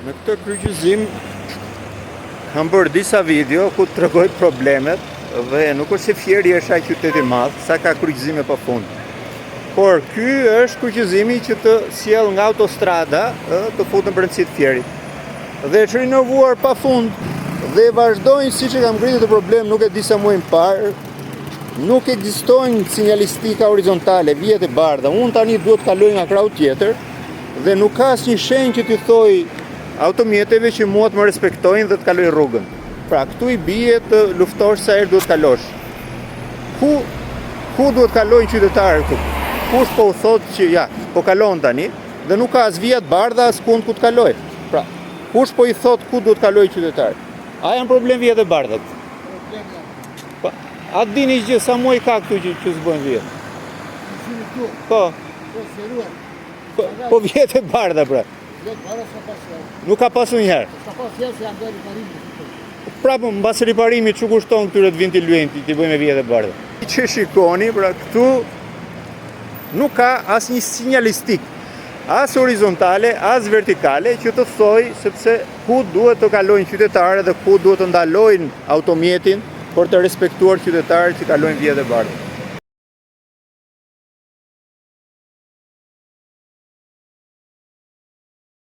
Në këtë kryqëzim kam bërë disa video ku tregoj problemet dhe nuk është se Fieri është aq qytet i madh, sa ka kryqëzime pa fund. Por ky është kryqëzimi që të sjell nga autostrada, ë, të fut në brendësi të Fierit. Dhe është rinovuar pa fund dhe vazhdojnë siç e kam ngritur këtë problem, nuk e di sa muaj më parë, nuk ekzistojnë sinjalistika horizontale, vijat e bardha. Unë tani duhet të kaloj nga krahu tjetër dhe nuk ka asnjë shenjë që t'i thoj automjeteve që mua të më respektojnë dhe të kaloj rrugën. Pra, këtu i bie të luftosh sa herë duhet të kalosh. Ku ku duhet të kalojnë qytetarët këtu? Kush po u thotë që ja, po kalon tani dhe nuk ka as vija të bardha as kund ku të kaloj. Pra, kush po i thotë ku duhet të kalojë qytetarët? A janë problem vijat e bardha? Problem janë. Po, a dini gjë sa muaj ka këtu që që s'bëjnë vijat? Kryqëzimi këtu. Po. Po, zgjeruar. Po, po vijat e bardha pra. Vijat e bardha s'ka pasur. Nuk ka pasur njëherë. S'ka pasur herë se janë bërë riparimi. Prapë mbas riparimit ç'u kushton këtyre të vinë t'i lyejnë t'i bëjnë me vijat e bardha. Që shikoni, pra këtu nuk ka asnjë sinjalistik, as horizontale, as vertikale që të thojë sepse ku duhet të kalojnë qytetarët dhe ku duhet të ndalojnë automjetin për të respektuar qytetarët që kalojnë vijat e bardha.